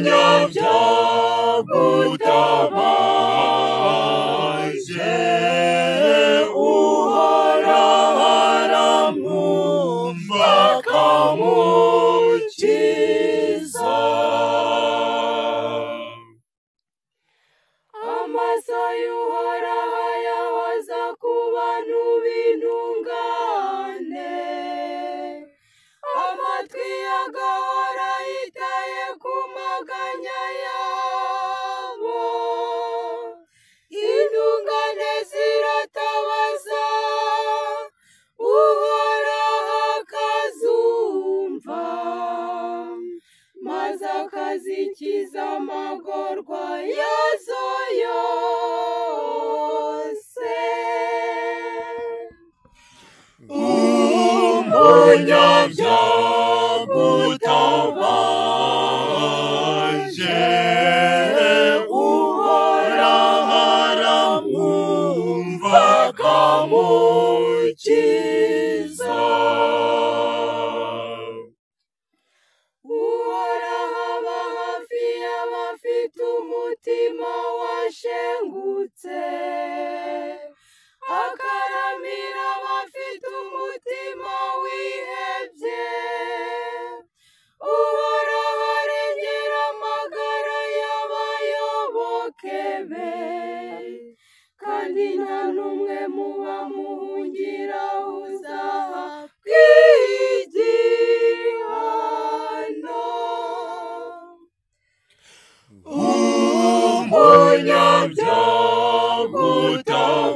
Umunyabyago utabaje, Uhoraho aramwumva akamukiza. Amaso y'Uhoraho ayahoza ku bantu b'intungane, amatwi ye agahora yitaye ku maganya yabo. Intungane ziratabaza, Uhoraho akazumva, maze akazikiza amagorwa yazo yose. Umunyabyago utabaje, Uhoraho aramwumva akamukiza. Uhoraho aba hafi y'abafite umutima washengutse, akaramira abafite umutima wihebye. Uhoraho arengera amagara y'abayoboke be, kandi nta n'umwe mu bamuhungira uzahabwa igihano. Umunyabyago utabaje,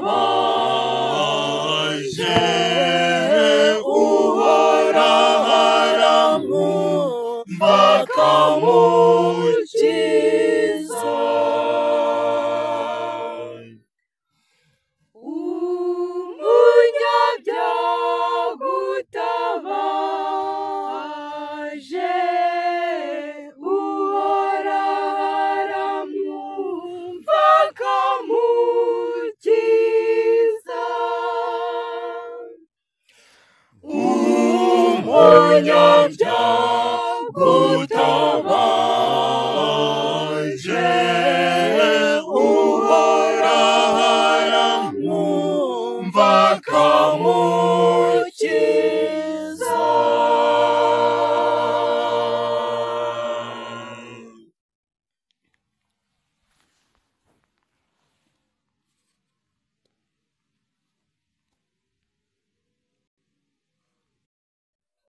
Uhoraho aramwumva akamukiza. Umunyabyago utabaje, Uhoraho aramwumva akamukiza. Umunyabyago